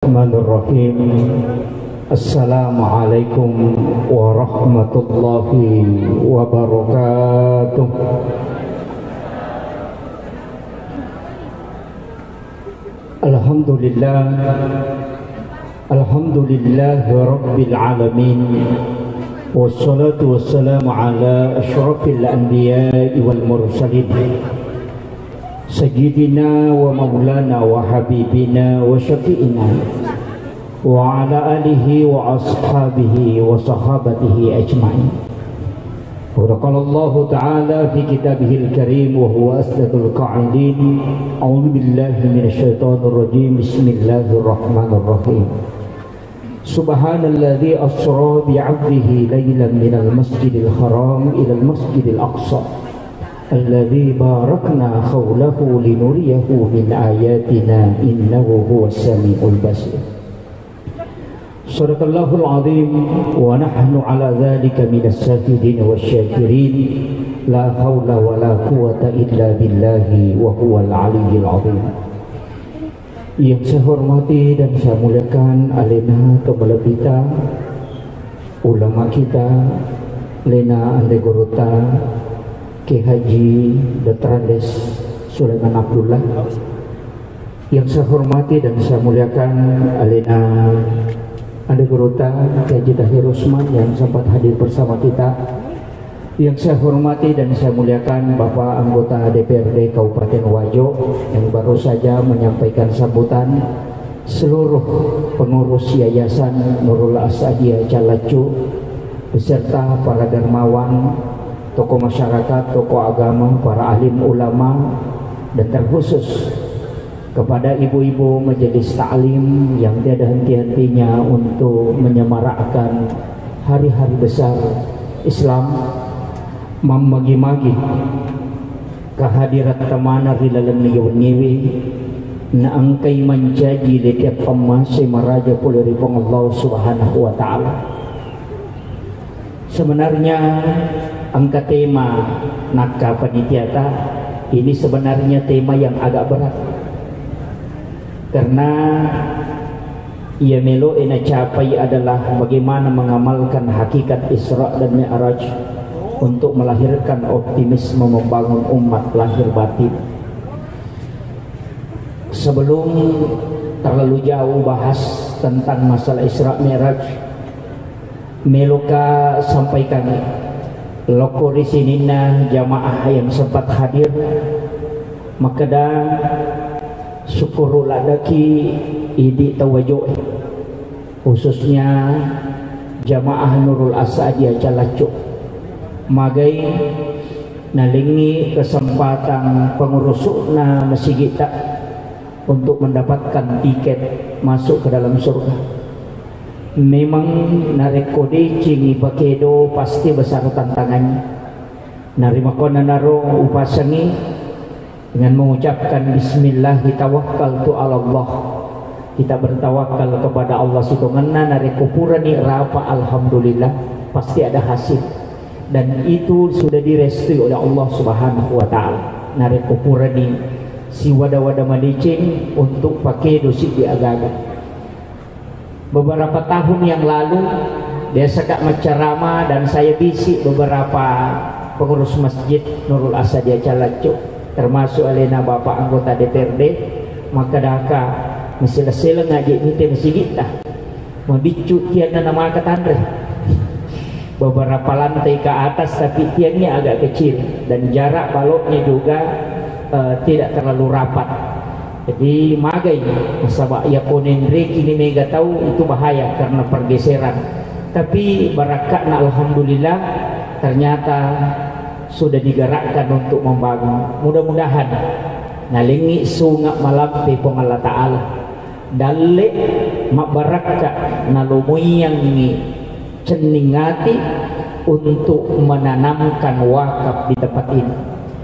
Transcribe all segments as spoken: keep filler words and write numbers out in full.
Bismillahirrahmanirrahim. Assalamualaikum warahmatullahi wabarakatuh. Alhamdulillah. Alhamdulillahi rabbil alamin. Wassalatu wassalamu ala asyrafil anbiya'i wal mursalin. Sayyidina wa maulana wa habibina wa syafi'ina wa ala alihi wa ashabihi wa sahabatihi ajma'in. Wa qala Allahu ta'ala fi kitabihil karim wa huwa asdaqul qa'ilin. A'udzu billahi minasy syaithanir rajim. Bismillahirrahmanirrahim. Subhanalladzi asra bi'abdihi lailan minal masjidil haram ilal masjidil aqsa alladzi barakna haulahu linuriyahu min ayatina innahu huwas samiul basir. Sadaqallahul azim wa nahnu ala dzalika minas syahidin wasy syakirin. La haula wala quwwata illa billahi wa huwal aliyyil azim. Yang saya hormati dan saya muliakan alena to malebbita, ulama kita, lena ande guruta, Kiai Haji Doktor Andes Sulaiman Abdullah. Yang saya hormati dan saya muliakan alena ande guruta, Kiai Haji Tahir Usman yang sempat hadir bersama kita. Yang saya hormati dan saya muliakan Bapak Anggota D P R D Kabupaten Wajo yang baru saja menyampaikan sambutan, seluruh pengurus Yayasan Nurul Asadiah Calaccu, beserta para dermawan, tokoh masyarakat, tokoh agama, para alim ulama, dan terkhusus kepada ibu-ibu majelis taklim yang tiada henti-hentinya untuk menyemarakkan hari-hari besar Islam, mammagi-magi kehadirat tamana ri lalenna wenniwi, naengkai mancaji letiap pammase maraja pole ri Puang Allah Subhanahu wa Ta'ala. Sebenarnya engka tema nakka panitiata, ini sebenarnya tema yang agak berat. Karena ia melo e nacapai adalah bagaimana mengamalkan hakikat Isra dan Mi'raj untuk melahirkan optimisme membangun umat lahir batin. Sebelum terlalu jauh bahas tentang masalah Isra Mi'raj, meloka sampaikan lokko ri sininna jamaah yang sempat hadir, makkeda, syukkuru laddaki idi tau wajoe, khususnya jamaah Nurul Asadiah Calaccu. Magai nalengngi kesempatan pengurusukna masigitta untuk mendapatkan tiket masuk ke dalam surga. Memang narekko decengi pakedo, pasti besar tantangannya. Narimakkuannanaro upasengi dengan mengucapkan bismillah tawakkaltu ala Allah. Kita bertawakal kepada Allah sitongenna, narekko purani rapa alhamdulillah, pasti ada hasil. Dan itu sudah direstui oleh Allah Subhanahu wa Ta'ala. Narekko purani siwada-wada madeceng untuk pakedo siddi agaga. Beberapa tahun yang lalu, biasa kak maccarama dan saya bisi beberapa pengurus masjid Nurul Asadiah Calaccu, termasuk alena Bapak anggota D P R D, makkedaka, maseleng-seleng aja mite masigitta. Mabiccu tianna namaka tanre. Beberapa lantai ke atas, tapi tiangnya agak kecil dan jarak baloknya juga, eh, tidak terlalu rapat. Jadi magai, nasaba iya ko nenreki ni mega tau itu bahaya karena pergeseran. Tapi barakka'na alhamdulillah, ternyata sudah digerakkan untuk membangun. Mudah-mudahan nalengngi sunga malampe Puang Allah Ta'ala. Dalle mabbarakka nalomoiyangngi cenning ati untuk menanamkan wakaf di tempat ini.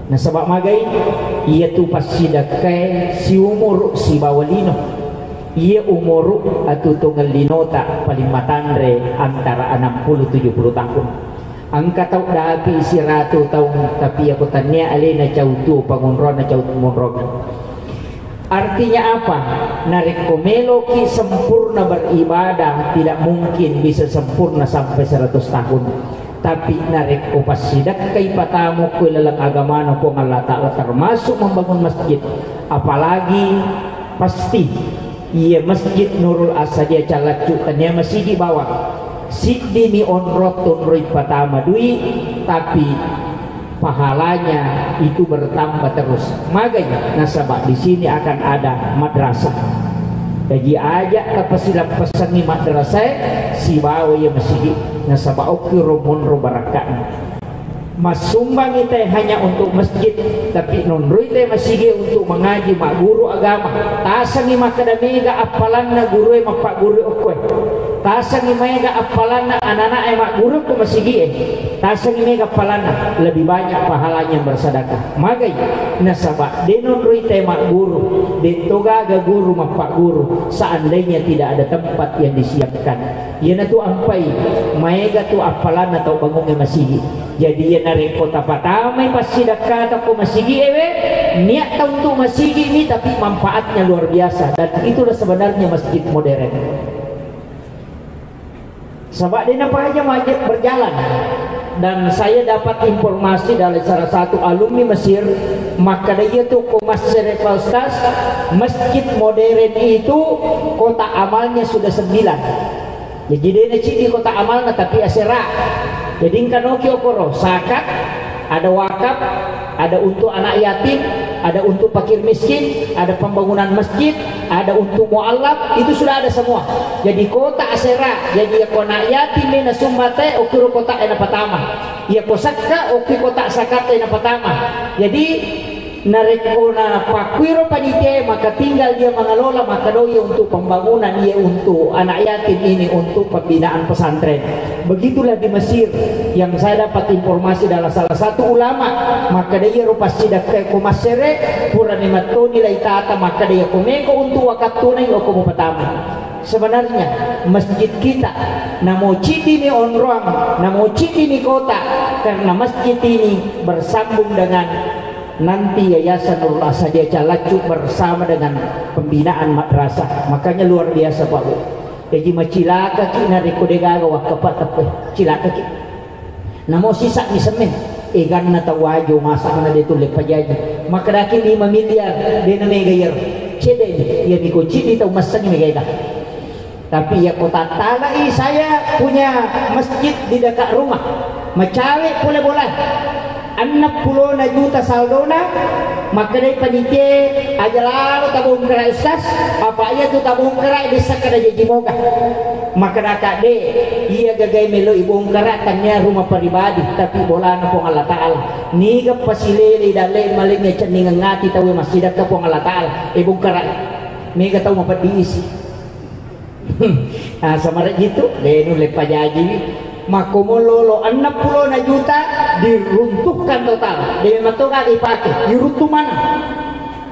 Nasaba magai, iyatu passidakkae siumuru sibawa lino. Iya umuru atutungeng linota paling matanre antara enam puluh tujuh puluh tahun. Engka tau dapi siratu taung, tapi iya ko tania alena cau tuo pangonrona cau monrong. Artinya apa? Narekko meloki sempurna beribadah, tidak mungkin bisa sempurna sampai seratus tahun. Tapi narekko passidakkai patamu ko laleng agamana Puang Allah Ta'ala, termasuk membangun masjid, apalagi pasti iya Masjid Nurul Asadia Calaccu, tania masigi bawang. Siddimi onrong tonroi patama dui, tapi pahalanya itu bertambah terus. Magai? Nasaba di sini akan ada madrasah. Jadi aja tapasilappessangi madrasah sibawa iya masigi, nasaba okki ro monro barakka'na. Massumbangi te hanya untuk masjid, tapi nonroi te masigi untuk mengaji, magguru agama. Tasengi makkeda mega appalanna gurue mappagguru okkoe. Tasengi mega appalanna anak-anak e magguru ko masigi e. Tasengi mega appalanna, lebih banyak pahalanya yang bersedekah. Magai? Nasaba de nonroi te magguru, de to gaga guru mappagguru seandainya tidak ada tempat yang disiapkan. Iyanatu ampai, maega tu appalanna tau bangungnge masigi. Jadi iya narekko tapatamai passidakkata ko masigi ewe, niatta untuk masigi ni, tapi manfaatnya luar biasa. Dan itulah sebenarnya masjid modern. Saba de napaja majek berjalan. Dan saya dapat informasi dari salah satu alumni Mesir, makkeda iya tu ko massere Pak Ustaz, masjid modern itu kotak amalnya sudah sembilan. Jadi de naciddi kotak amalna, tapi asera. Jadi engka noki okoro, zakat, ada wakaf, ada untuk anak yatim, ada untuk fakir miskin, ada pembangunan masjid, ada untuk mualaf, itu sudah ada semua. Jadi kotak asera, jadi ya ko anak yatim de nasumba te, okiro kotak ena pertama. Ya ko sakka, oki kotak zakat ena pertama. Jadi narekko napakkuiro panitia, maka tinggal dia mengelola, maka doi untuk pembangunan, iya untuk anak yatim, ini untuk pembinaan pesantren. Begitulah di Mesir yang saya dapat informasi dari salah satu ulama, maka dia rupa sidakkai ko massere, purani mattoni lai tata, maka dia ko meko untuk wakattunai oko mupatama. Sebenarnya masjid kita namo cidi ni onroang, namo cidi ni kota, karena masjid ini bersambung dengan nanti Yayasan Nurul Asadia Calaccu bersama dengan pembinaan madrasah. Makanya luar biasa, Pak Bu. Jadi macilakaki narekko degaga wakkapa teppe. Cilakaki. Namo sisa'mi semme. Eganna tau wajo masakna de tulle pajaji. Makkedaki lima miliar, de na mega iyaro. Cedeni, iya miko cidi tau massengi mega ega. Tapi iya ko tattalai, saya punya masjid di dekat rumah. Macawe pole bola. Enneng pulona juta saldona, makkedai panitia, aja lalo tabongkara Ustaz, apa iya tu tabongkara bisa kada jaji moga. Makkedaka de, iya gagai melo ibongkara tania rumah pribadi, tapi bolana Puang Allah Ta'ala. Niga pasilele dalle malinge cenningeng ati tau massidakka Puang Allah Ta'ala, ibongkara. Mega tau mapeddi isi. Ah, samarejjitu, de nulle pajajiwi. Makkomo lolo enneng pulona juta diruntuhkan total. De memang toga dipake, diruntuh mana?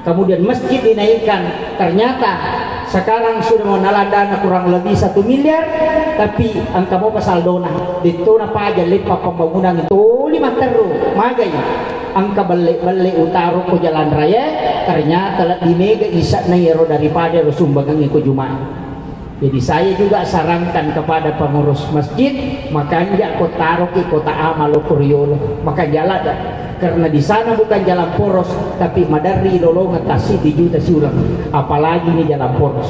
Kemudian masjid dinaikkan, ternyata sekarang sudah mengenal dana kurang lebih satu miliar, tapi engka mopa saldona. Dettona paja leppa pembangunan toli matteru, magai. Engka belle-belle utaro ko jalan raya, ternyata lebih mega isa'na iyaro daripada ro sumbangan ko Jumat. Jadi saya juga sarankan kepada pengurus masjid, makanja ko taroki kota amal ko riolo, makanja ladde. Karena di sana bukan jalan poros, tapi maderri lolongan tassiddi juta siulang, apalagi ini jalan poros.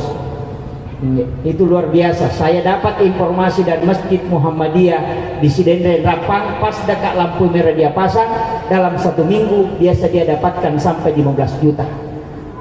Itu luar biasa. Saya dapat informasi dari Masjid Muhammadiyah di Sidenreng Rappang, pas dekat lampu merah dia pasang, dalam satu minggu biasa dia dapatkan sampai lima belas juta.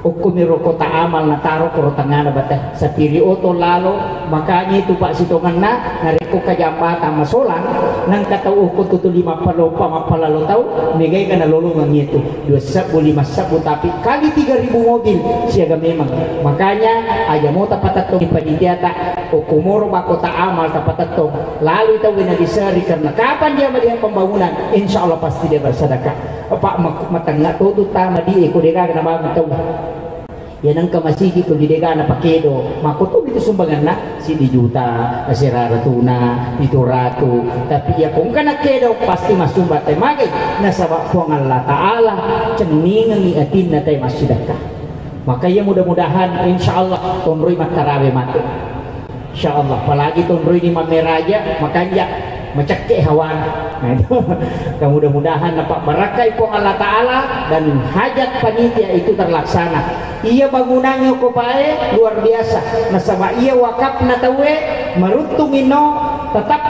Okkomiro kota amal nataro koro tengana bate. Sapiri oto lalo, makanya itu Pak sitongenna, narekko ka jambatan masolang, nengka tau okko tutu lima palopa mappalalo tau, megai kana lolongang itu. Dua sebbu, lima sebbu, tapi kali tiga ribu mobil siaga memang. Makanya aja mau tapatettong panitiata, okkomoro ba kota amal tapatettong. Lalu tau wena diseri karena kapan dia melihat pembangunan, insya Allah pasti dia bersedekah. Pak, mak-, matengnga to tu tama di eko degaga nabangun tau. Ya nengka masigi tu di degana pakedo, makko tu itu sumbanganna, sidi juta, sirara tuna, pitu ratu. Tapi ya kongka nakedo, pasti masumba te magai. Nasaba Puang Allah Ta'ala cenningengi atinna te massidakka. Maka iya, mudah-mudahan, insya Allah, tonroi mattarawe matu. Insya Allah, apalagi tonroi ni mammeraja, makanja, macekke hawana. Nah, itu. Mudah-mudahan napabbarakkai Puang Allah Ta'ala dan hajat panitia itu terlaksana. Iya bangunangnge ko pae luar biasa. Nasaba iya wakafna tauwe maruttung inno tetap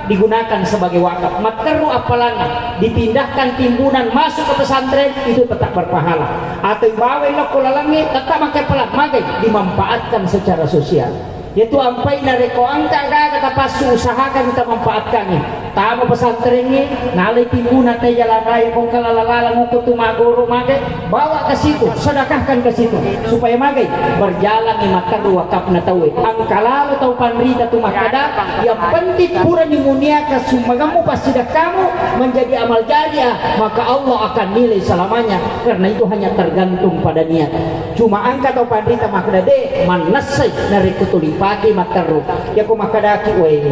digunakan sebagai wakaf. Matteru appalanna, dipindahkan timbunan masuk ke pesantren, itu tetap berpahala. Atau ibawa lokko lalengnge, tetap makkappalang, magai dimanfaatkan secara sosial. Yaitu ampai narekko engka gaga tapassu, usahakan kita manfaatkannya. Tama pesantrengnge, nalai timbuna te jalan raya, kongka lala-lala nguko tu magoro magai, bawa ke situ, sedekahkan ke situ, supaya magai berjalan ni matteru wakafna tauwe. Engka lalo tau panrita tu makkada, yang penting purani muniakan sumbanganmu, passidekkamu menjadi amal jariah, maka Allah akan nilai selamanya, karena itu hanya tergantung pada niat. Cuma engka tau panrita makkada, de mannessai narekko tuli pake matteru. Yako makkadaki, weh,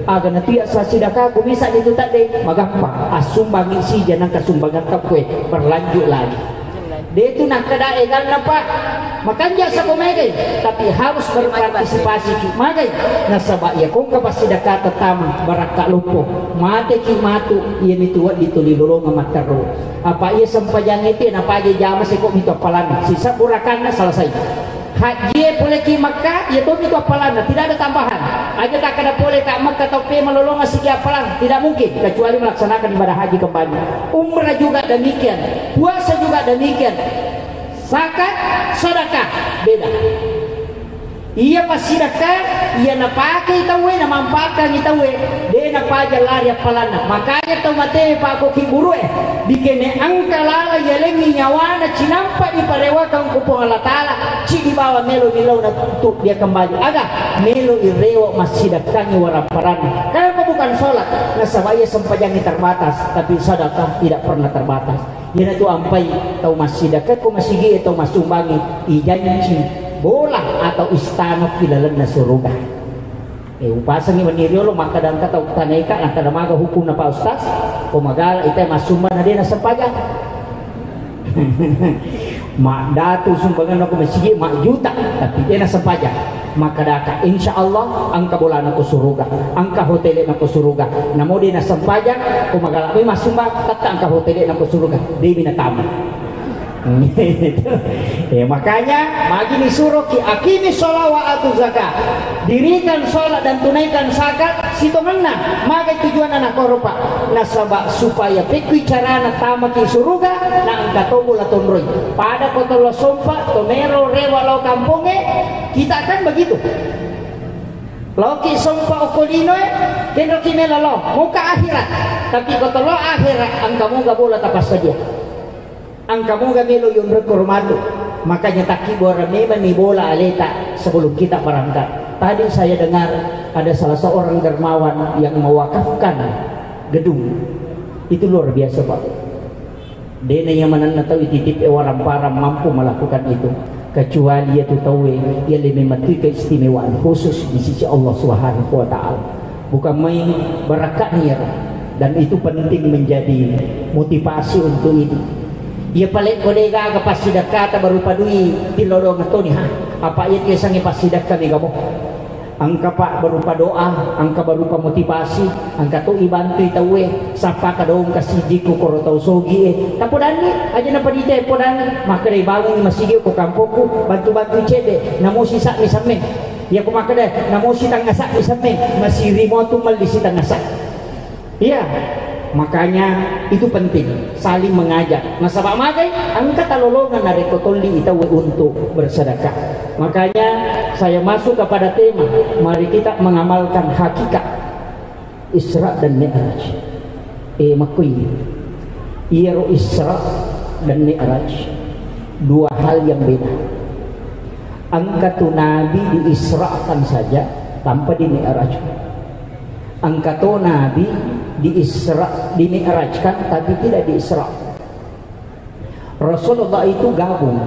aga natu iya sassidakaku, bisa ditu tadde, magampang, assumbangi sija nangka sumbangan takkue berlanjut lagi. De tu nakkada eganna, Pak. Makanja sako magai, tapi harus berpartisipasi ki magai. Nasaba iya kongka passidakata tama barakka loppo. Mate ki matu, iya mitu weddi tuli lolonga matteru. Apa iya sempajang itu na paja jama seko mitu appalanna. Sisa burakanna selesai. Hajjie pole ki Makkah, iya to mitu appalanna, tidak ada tambahan. Aja takkada pole ka Makkah tau pe malolonga siki appalang, tidak mungkin kecuali melaksanakan ibadah haji kembali. Umrah juga demikian, puasa juga demikian. Zakat, sedekah, beda. Iya passidekka, iya napakei tauwe, namanfaatkangi tauwe, de napaja lari appalanna. Makanya tau mate pakkoki burue, dikene engka lala yalengi nyawana cinampa diparewakang ku Puang Allah Ta'ala, ci dibawa melo milauna tu dia kembali. Aga, melo irewa massidekkangi warapparanna. Kenapa bukan sholat? Nasaba iya sempajangi terbatas, tapi sedekah tidak pernah terbatas. Iyanatu ampai tau massidekka ko masigi e tau massumbangi, ijanci bola atau istana ki lalenna suruga. Eh, upasengi wenni riolo makkada engka tau taneka, nakkada maga hukumna Pak Ustaz, ko magala ita massumbang na de nasempajang. Maddatu sumbanganna ko masigi majjuta, tapi de nasempajang. Makkadaka, insya Allah engka bolana ko suruga, engka hotele'na ko suruga. Namo de nasempajang, ko magala mai massumbang, tetta engka hotele'na ko suruga. De'mi natama. Eh, makanya magi nisuroki, aqimi sholat wa atu zakat. Dirikan sholat dan tunaikan zakat sitongenna. Magai tujuanna nakoro, Pak? Nasaba supaya pekkui carana tamaki suruga, na engka to bola tonroi. Pada ko tollo sompa, tomero rewa lao kampongnge, kita kan begitu. Laoki sompa okko linoe, kenroki melo lao, moka akhirat. Tapi ko tollo akhirat, engka moga bola tapassadia. Engka moga melo yonroi koro matu. Makanya takkibbuareng memanni bola aleta sebelum kita berangkat. Tadi saya dengar ada salah seorang dermawan yang mewakafkan gedung. Itu luar biasa, Pak. Dena iya manenna tau ititip e waramparang mampu melakukan itu, kecuali iya tu tauwe iya le memang tu keistimewaan khusus di sisi Allah Subhanahu wa Ta'ala. Bukan main, barakka'na iyaro. Dan itu penting menjadi motivasi untuk ini. Iya pale ko de gaga passidekkata berupa dui, tilodong toni ha. Apa iya tu yasengnge passidekka mega mo. Engka, Pak, berupa doa, engka berupa motivasi, engka to ibantui tauwe, sappa kadong kasijikku koro tau sogi e. Tapodanni, aja na padita e podanni, makkeda ibangungi masigi ko kampokku, bantu-bantu cedde, namosi sa'mi semmeng. Iya ko makkeda, namosi tangasa mi semmeng, masiri motu melli si tangasa. Iya, makanya itu penting, saling mengajak. Nasaba magai, engka talolongan narekko tolli tauwe untuk bersedekah. Makanya saya masuk kepada tema, mari kita mengamalkan hakikat Isra dan Mi'raj. Eh, makkoi. Iyaro Isra dan Mi'raj, dua hal yang beda. Engka tu Nabi diisrakan saja tanpa dimi'rajkan. Engka to Nabi diisra, dimi'rajkan, tapi tidak diisra. Rasulullah itu gabung,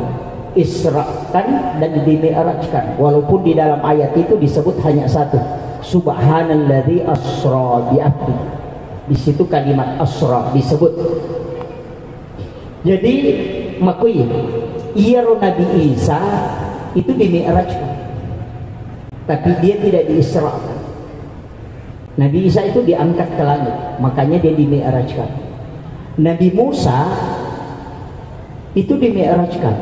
israkan dan dimi'rajkan. Walaupun di dalam ayat itu disebut hanya satu, "Subhanalladzi asra bi abdi." Di situ kalimat asra disebut. Jadi, makui, Iyaro Nabi Isa itu dimi'rajkan, tapi dia tidak diisrakan. Nabi Isa itu diangkat ke langit, makanya dia dimi'rajkan. Nabi Musa itu dimi'rajkan.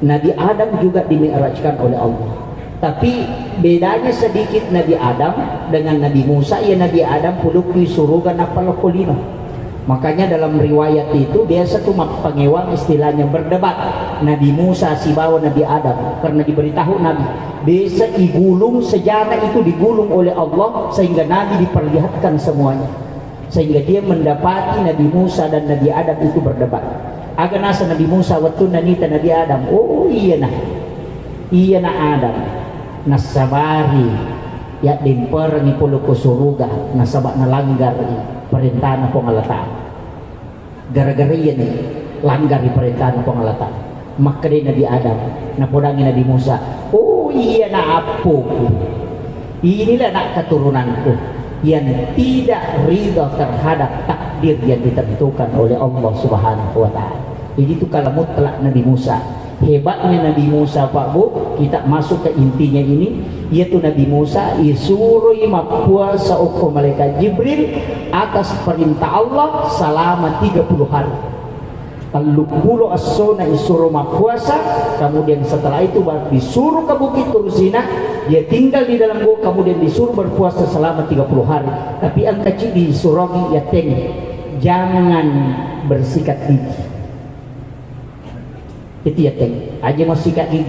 Nabi Adam juga dimi'rajkan oleh Allah. Tapi bedanya sedikit Nabi Adam dengan Nabi Musa, ya Nabi Adam pulukku suruga nappa lokko lino. Makanya dalam riwayat itu biasa tuh mappangewang istilahnya berdebat. Nabi Musa sibawa Nabi Adam karena diberitahu Nabi. Biasa igulung sejana itu digulung oleh Allah sehingga Nabi diperlihatkan semuanya. Sehingga dia mendapati Nabi Musa dan Nabi Adam itu berdebat. Aga nasa Nabi Musa wettunna nita Nabi Adam. Oh iya nah. Iya na Adam. Nassabari yaddemperengngi pole ko suruga nasaba nalanggari perintana Puang Allah Ta'ala. Gara-gara iyani langgari perintana Puang Allah Ta'ala. Makkedai Nabi Adam, napodangi Nabi Musa, "Oh iya na appoku. Inilah nak keturunanku yang tidak ridha terhadap takdir yang ditentukan oleh Allah Subhanahu wa Ta'ala." Jadi itu kalau mutlak Nabi Musa. Hebatnya Nabi Musa, Pak Bu, kita masuk ke intinya ini, yaitu Nabi Musa isuroi mappuasa okko malaikat Jibril atas perintah Allah selama tiga puluh hari. Telluppulo essona isuro mappuasa, kemudian setelah itu baru disuruh ke Bukit Tursina, dia tinggal di dalam gua, kemudian disuruh berpuasa selama tiga puluh hari. Tapi engka ci disurongi, ya teng, jangan bersikat gigi. Itu ya teng, aja mau sikat gigi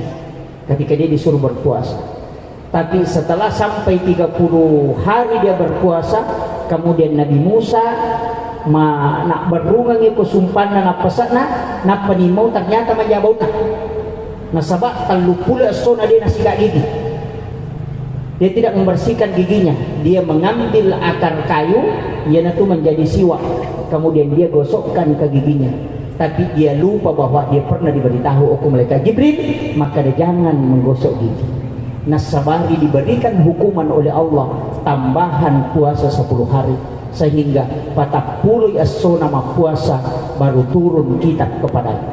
ketika dia disuruh berpuasa. Tapi setelah sampai tiga puluh hari dia berpuasa, kemudian Nabi Musa ma nak berrungangi ko sumpanna nappase'na, nappa nimau ternyata majabauna. Nasaba telluppulo essona dia nasikat gigi. Dia tidak membersihkan giginya, dia mengambil akar kayu, iyanatu menjadi siwak, kemudian dia gosokkan ke giginya. Tapi dia lupa bahwa dia pernah diberitahu oleh malaikat Jibril, maka dia jangan menggosok gigi. Nasabari diberikan hukuman oleh Allah tambahan puasa sepuluh hari, sehingga patappulo essona mappuasa baru turun kitab kepadanya.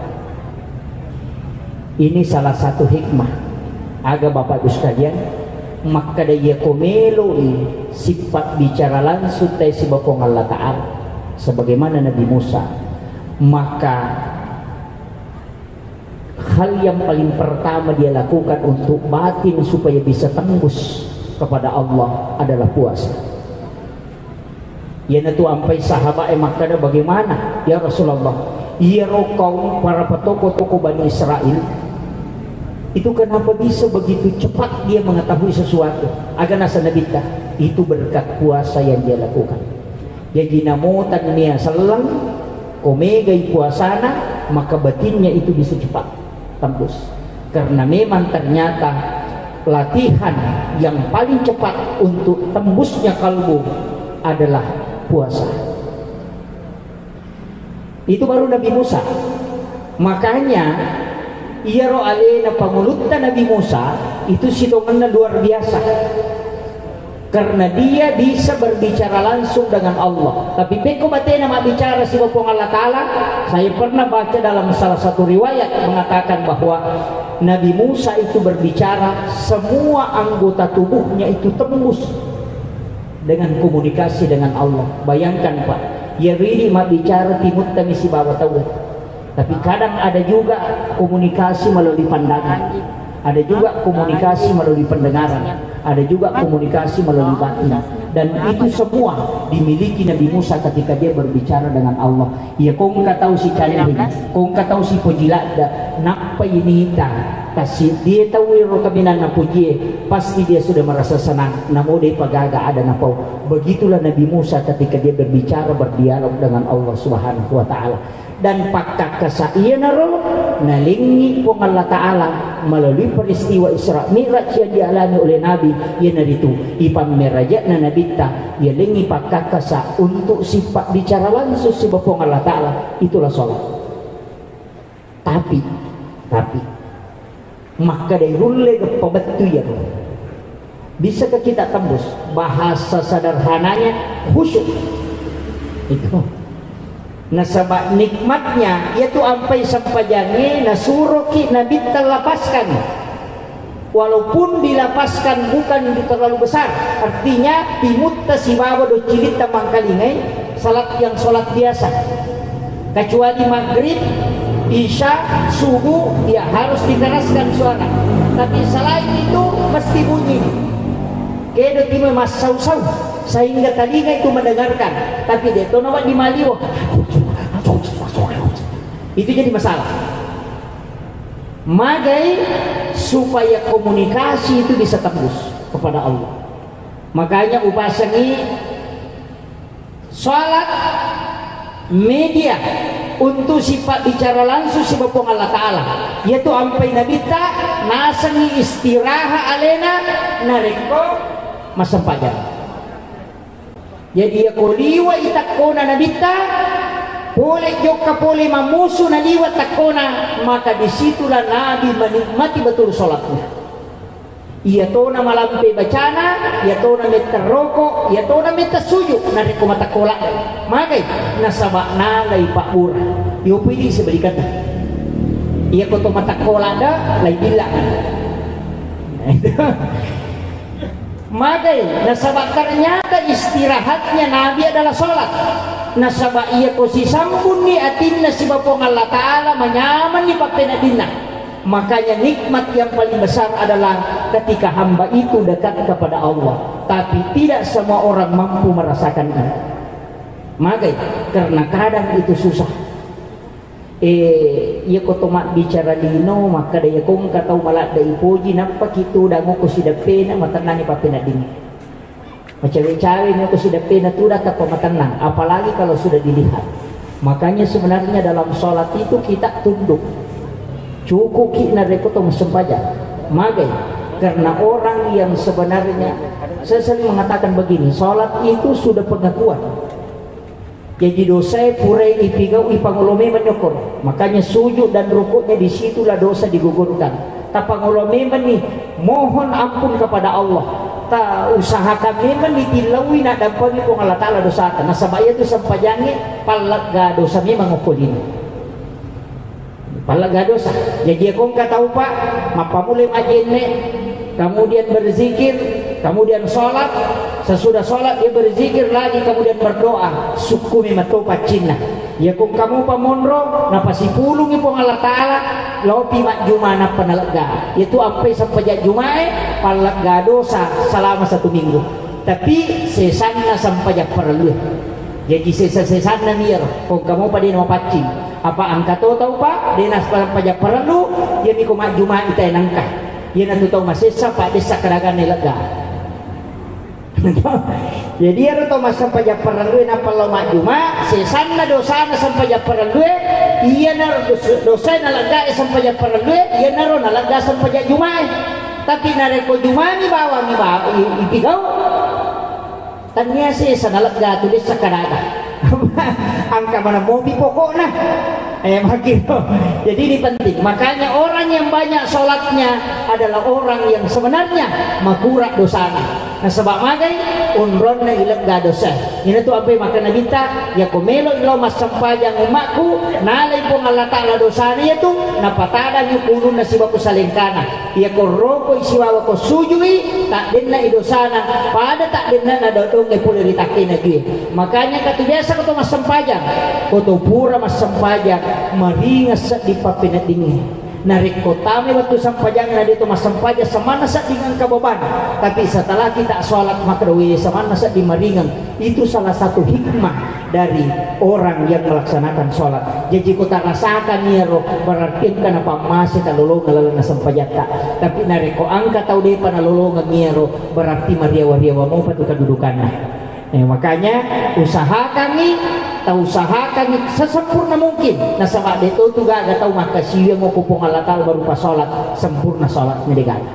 Ini salah satu hikmah. Aga Bapak Ibu sekalian, makkeda iya ko meloi sipabbicara langsung tae siba Puang Allah Ta'ala, sebagaimana Nabi Musa, maka hal yang paling pertama dia lakukan untuk batin supaya bisa tembus kepada Allah adalah puasa. Iyanatu ampai sahabat e makkeda, "Bagaimana, ya Rasulullah? Iyaro kaum para patoko-toko Bani Israel itu kenapa bisa begitu cepat dia mengetahui sesuatu?" Aga nasa Nabitta, "Itu berkat puasa yang dia lakukan." Jaji namotan nia selleng, ko megai puasana, maka batinnya itu bisa cepat tembus. Karena memang ternyata latihan yang paling cepat untuk tembusnya kalbu adalah puasa. Itu baru Nabi Musa. Makanya, iyaro alena pangulutta Nabi Musa itu sitongenna luar biasa. Karena dia bisa berbicara langsung dengan Allah. Tapi pekko batena mabbicara siba Puang Allah Ta'ala, saya pernah baca dalam salah satu riwayat mengatakan bahwa Nabi Musa itu berbicara, semua anggota tubuhnya itu tembus dengan komunikasi dengan Allah. Bayangkan, Pak, ya ridi mabbicara timuttami sibawa tau. Tapi kadang ada juga komunikasi melalui pandangan, ada juga komunikasi melalui pendengaran, ada juga komunikasi melalui batin. Dan itu semua dimiliki Nabi Musa ketika dia berbicara dengan Allah. Iya, ko engka tau sicanding, ko engka tau sipoji ladda, nappa inita, tasi dia tau ero kaminang napojie, pasti dia sudah merasa senang. Namo de pagaga ada napau. Begitulah Nabi Musa ketika dia berbicara, berdialog dengan Allah Subhanahu wa Ta'ala. Dan pakkakkasa iyanaro nalengngi Puang Allah Ta'ala melalui peristiwa Isra Mi'raj yang dialami oleh Nabi, iyanaritu ipammeraja'na Nabitta, yalengngi pakkakkasa untuk sifat bicara langsung siba Puang Allah Ta'ala, itulah sholat. Tapi, tapi, Makkedai rulle geppa bettu iyaro. Bisakah kita tembus? Bahasa sederhananya khusyuk. Itu. Nasaba nikmatnya, yaitu ampai sempajangnge nasuroki Nabitta lapaskan. Walaupun dilepaskan bukan terlalu besar, artinya timutta sibawa doccilitta mangkalingai salat yang salat biasa. Kecuali maghrib, isya, subuh, ya harus dikeraskan suara. Tapi selain itu mesti bunyi. Kedo timai massau-sau sehingga telinga itu mendengarkan. Tapi de to nawedding maliwo. Itu jadi masalah. Magai supaya komunikasi itu bisa tembus kepada Allah. Makanya upasengi salat media untuk sipabbicara langsung sibawa Puang Allah Ta'ala. Yaitu ampai Nabitta nasengi istirahat alena narekko massempajang. Jadi, yako liwai takkona Nabitta, pole jokka pole mammusu naliwa takkona, maka disitulah Nabi menikmati betul sholatnya. Iyatona malampe bacana, iyatona metta roko, iyatona metta suju, narekko matakko ladde. Magai, nasaba nalai pabbura. Yopi di sebalikanna. Iyako to matakko ladde, lai billa. Magai, nasaba ternyata istirahatnya Nabi adalah sholat. Nasaba iyako sisambunni atinna sibawa Puang Allah Ta'ala, manyamanni pappeneddinna. Makanya nikmat yang paling besar adalah ketika hamba itu dekat kepada Allah. Tapi tidak semua orang mampu merasakan ini. Magai, karena kadang itu susah. Eh, iyako to mabbicara lino, makkeda iyako engka tau maladde ipoji, nappaki tudang ko sideppena, matennangi pappeneddingnge. Macawe-cawe mi ko sideppena tudang tappa matennang, apalagi kalau sudah dilihat. Makanya sebenarnya dalam sholat itu kita tunduk. Cukup ki narekko to massempajang. Magai, karena orang yang sebenarnya, saya sering mengatakan begini, sholat itu sudah pengakuan. Jadi dosae purai ipigau'i, pangolo memang nyokoro. Makanya sujud dan rukuknya, disitulah dosa digugurkan. Tapangolo memang nih, mohon ampun kepada Allah. Ta usahakan memang ditillaui naddampengi Puang Allah Ta'ala dosata. Nasaba iyatu sempajangnge pallegga dosa memang okko lino. Pallegga dosa. Jaji, iyako engka tau, Pak, mappamulai majjenne, kemudian berzikir, kemudian sholat, sesudah sholat dia berzikir lagi, kemudian berdoa, sukkumi metto paccinna. Iyako engka mopa monro, napasipulungi Puang Allah Ta'ala, lopi majjuma nappa nalegga. Iyatu ampai sempajang jumae, pallegga dosa selama satu minggu. Tapi sesanna sempajang parellue. Jaji sesa-sesanna mi iyaro, ko engka mopa de namapaccing. Apa engka to tau, Pak, de nasempajang parellu, iyami ko majjuma ita nengka. Iyanatu tau masessa, Pak, dessa kadaganna lega. Jadi iyaro tau massempajang parellue nappa lao majjuma, sesanna dosana sempajang parellue, iyana dos-, dosae naleggae sempajang parellue, iyanaro nalegga sempajang jumae. Tapi narekko jumani bawangi ba-, i-, ipigau, Tania sesa nalegga tu dessa kadaga. Angka mana mopi pokokna. Eh, makiro. Jadi ini penting. Makanya orang yang banyak sholatnya adalah orang yang sebenarnya makura dosana. Nasaba magai, onronna ilegga dosa. Ina tu apa maka Nabitta, ya ko melo ilo massempajang umatku, nalai Puang Allah Ta'ala dosana ya tu, napatadang ulunna sibaku salengkana. Iyako rokoi sibawa ko sujui, taddenna i dosana, pada taddenna na dodongnge pole ri takkena jue. Makanya katu biasa ko to massempajang, ko to pura massempajang, maringa seddi pappeneddingnge. Narekko tame wettu sempajang na de to massempajang, samanna sedding engka beban. Tapi setelah kita sholat, maka doe samanna sedding maringeng. Itu salah satu hikmah dari orang yang melaksanakan sholat. Jadi ko tarasakang iyaro, berarti engka napammase talolongeng lalenna sempajatta. Tapi narekko engka tau depa nalolongeng iyaro, berarti mariawa-riawa mopa tu kedudukanna. Eh, makanya usahakangi, tau usahakangi sesempurna mungkin. Nasaba de to tu gaga tau makkasiwiang ko Puang Allah Ta'ala berupa sholat, sempurna sholat ni de gaga.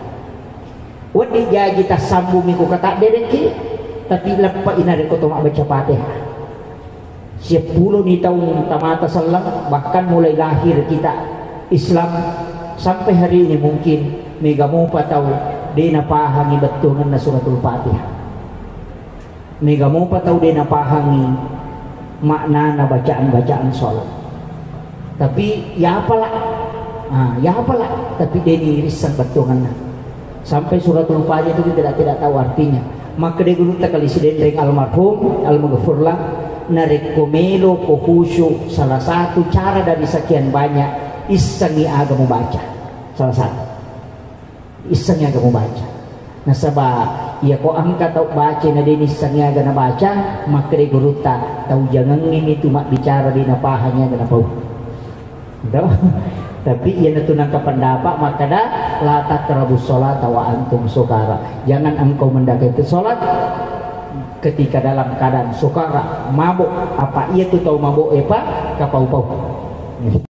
Wedding jaji tassambungi ko katadderekki, tapi leppe'i narekko to mabbaca Fatihah. Sieppulo ni taung tamata selleng, bahkan mulai lahir kita Islam sampai hari ini mungkin mega mopa tau de napahangi bettuangenna suratul Fatihah. Mega mopa tau de napahangi maknana bacaan-bacaan sholat. Tapi yapala, ah, yapala, tapi deni risseng bettuanganna. Sampai suratul Fatiha itu tidak, tidak tahu artinya. Makkeda gurutta kali Sidenreng almarhum, almaghfurlah, narekko melo ko khusyuk, salah satu cara dari sekian banyak, issengi aga mubaca. Salah satu. Issengi aga mubaca. Nasaba iya ko engka tau baca na deni issengi aga nabaca, makkeda gurutta, tau jangengngi mitu mabbicara de napahangi aga napau. Toh? Tapi iyanatu nengka pendapat makkeda, "La taqrabus sholata wa antum sukara." Jangan engkau mendekati sholat ketika dalam keadaan sukara, mabuk. Apa iyatu tau mabuk, epa, kapau-pau.